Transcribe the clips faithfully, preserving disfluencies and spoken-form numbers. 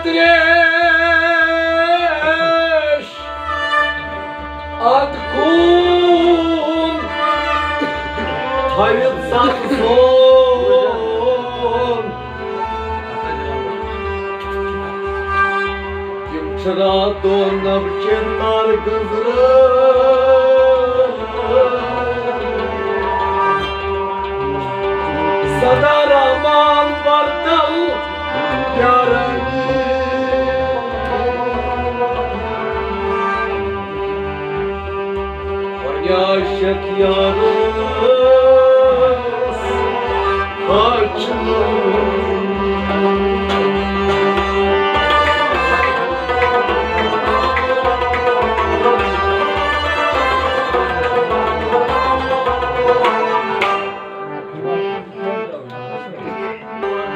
تریش اد کُن تھٲوِتھ سبزون۔ تِم چھِ راتو نبچہِ تار گٔنٛزرٲوۍ۔ سدا رحمان برتل پیارنی۔ وۄنۍ عاشق یارس ہاچھ لوٚگ۔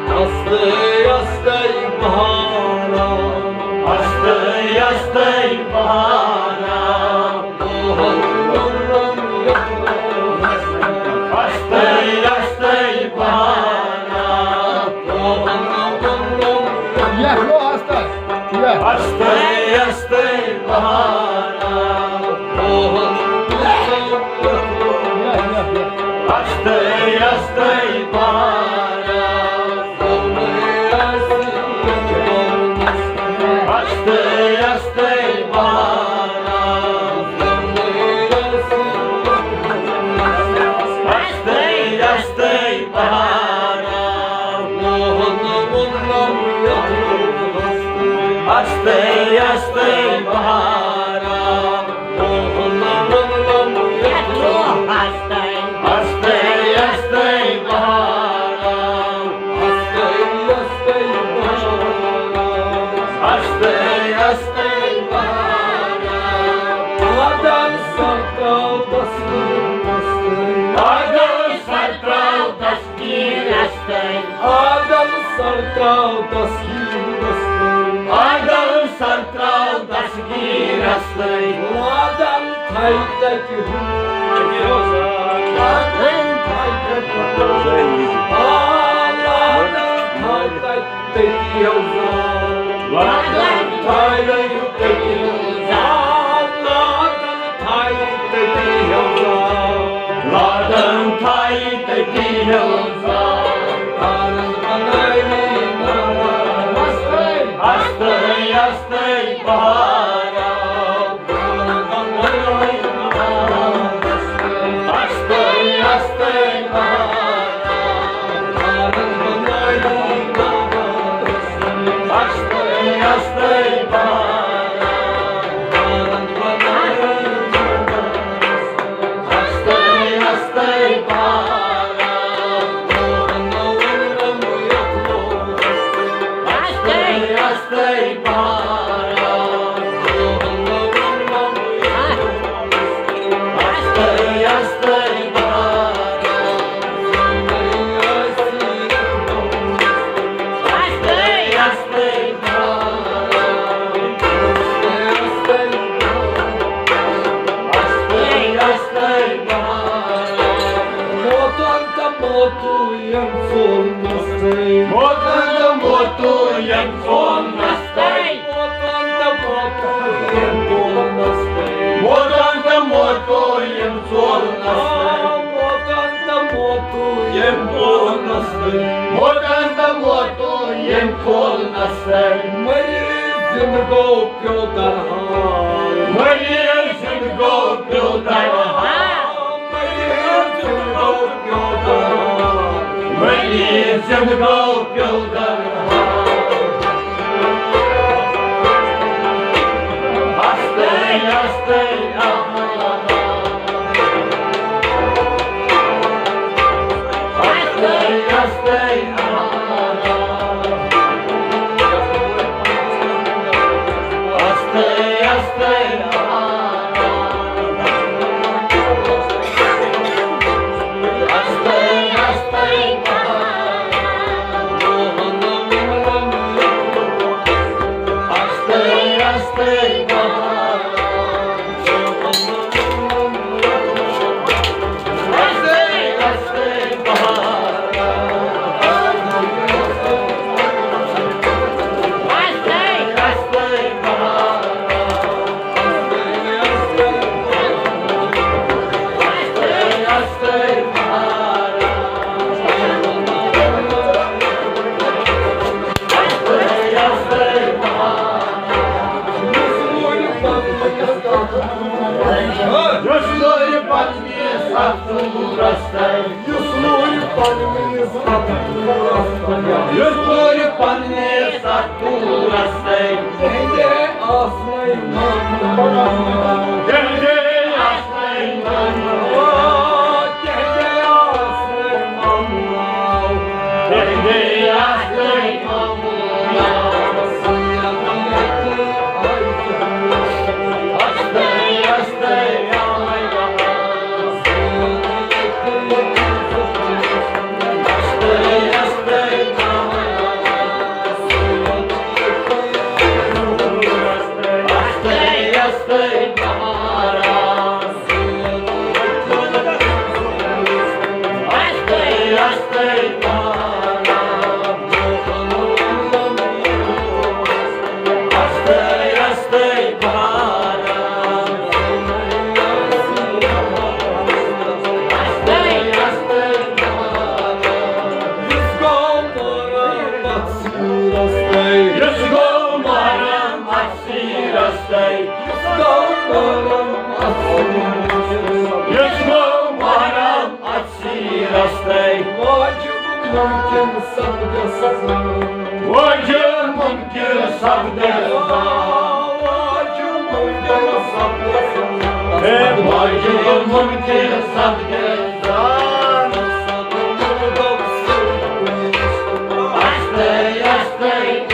اَستَے اَستَے بہارا۔ اَستَے اَستَے بہارا۔ اَستَے اَستَے بہارا۔ یَتھ گوٚو اَستَے۔ یَتھ۔ اَستَے اَستَے بہارا۔ یَتھ، یَتھ، یَتھ۔ اَستَے اَستَے بہارا۔ اَستَے اَستَے بہارا۔ اَستَے اَستَے بہارا۔ اَستَے اَستَے بہارا۔ اَستَے اَستَے بہارا۔ اَستَے اَستَے بہارا۔ آدم سر ترٛاو تسکین اَستَے۔ آدم سر ترٛاو تسکین اَستَے۔ آدم سر ترٛاو تسکین اَستَے۔ آدم سر ترٛاو تسکین اَستَے۔ لادن تھایہِ تَتہِ ہُہ۔ لادن تھایہِ تَتہِ ہُہ۔ آ، لادن تھایہِ تَتہِ تٔتی ہیوٚو زال۔ لادن تھایہِ تٔتی ہیوٚو زال۔ لادن تھایہِ تٔتی ہیوٚو زال۔ لادن تھایہِ تٔتی ہیوٚو زال۔ تارن بناوِ نارا۔ اَستَے، اَستَے بہارا۔ اَستَے، اَستَے بہارا۔ اَستَے، اَستَے بہارا۔ اَستَے، اَستَے بہارا۔ اَستَے، اَستَے بہارا۔ اَستَے، اَستَے بہارا۔ اَستَے، اَستَے بہارا۔ اَستَے، اَستَے بہارا۔ موتن تہٕ موتُو یِم ژول نَستَے۔ موتن تہٕ موتُو یِم ژول نَستَے۔ موتن تہٕ موتُو یِم ژول نَستَے۔ موتن تہٕ موتُو یِم ژول نَستَے۔ موتن تہٕ موتُو یِم ژول نَستَے۔ موتن تہٕ موتُو یِم ژول نَستَے۔ مٔریٖض زِنٛدٕ گوٚو پیوٚو درحال۔ مٔریٖض زِنٛدٕ گوٚو پیوٚو درحال۔ مٔریٖض زِنٛدٕ گوٚو پیوٚو درحال۔ مٔریٖض زِنٛدٕ گوٚو پیوٚو درحال۔ اَستَے، اَستَے، اَستَے، اَستَے، یُس پوٗرٕ پننہِ ستوٗرس تٔمۍ۔ تِہنٛدے آسنَے مامہٕ۔ تِہنٛدے آسنَے مامہٕ۔ تِہنٛدے آسنَے مامہٕ۔ تِہنٛدے آسنَے مامہٕ۔ یُس گوٚو محرم اَتھ سیٖرس تَے۔ یُس گوٚو محرم اَتھ سیٖرس تَے۔ یُس گوٚو محرم اَتھ سیٖرس تَے۔ یُس گوٚو محرم اَتھ سیٖرس تَے۔ واجب مُمکِن سپدٮ۪س زان۔ واجب مُمکِن سپدٮ۪س زان۔ واجب مُمکِن سپدٮ۪س زان۔ اے واجب مُمکِن سپدٮ۪س زان۔ اَستَے، اَستَے،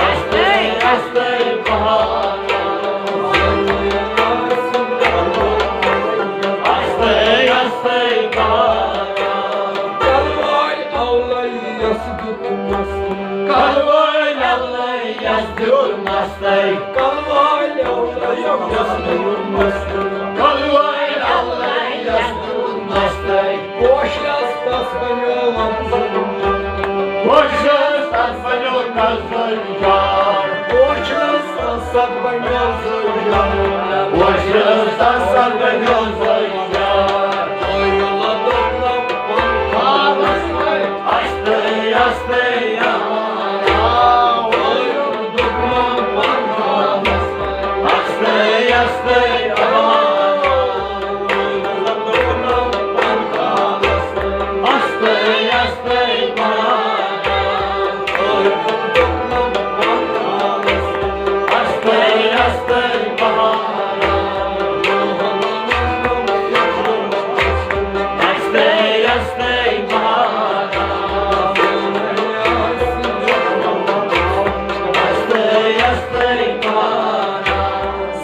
اَستَے، اَستَے، اَستَے، کلوٲلۍ اولے یس دیُت مستٕے۔ کلوٲلۍ اولے یس دیُت مستٕے۔ کلوٲلۍ اولے یس دیُت مستٕے۔ کلوٲلۍ اولے یس دیُت مستٕے۔ پوشس تس بنیو افضل۔ پوشس تس بنیو افضل یار۔ پوشس تس بنیو افضل یار۔ پوشس تس بنیو افضل یار۔ اَستَے، اَستَے، اَستَے، اَستَے، اَستَے، اَستَے، اَستَے، اَستَے، اَستَے، اَستَے، اَستَے،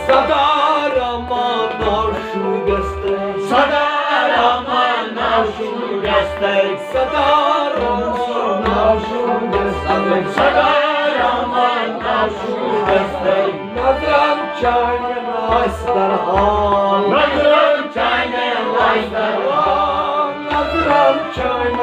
سدا رحمان ناو شوٗبٮ۪س تَے۔ سدا رحمان ناو شوٗبٮ۪س تَے۔ سدا رحمان ناو شوٗبٮ۪س تَے۔ سدا رحمان ناو شوٗبٮ۪س تَے۔ نظرن چانٮ۪ن آسہِ درحال۔ نظرن چانٮ۪ن آسہِ درحال۔ نظرن چانٮ۪ن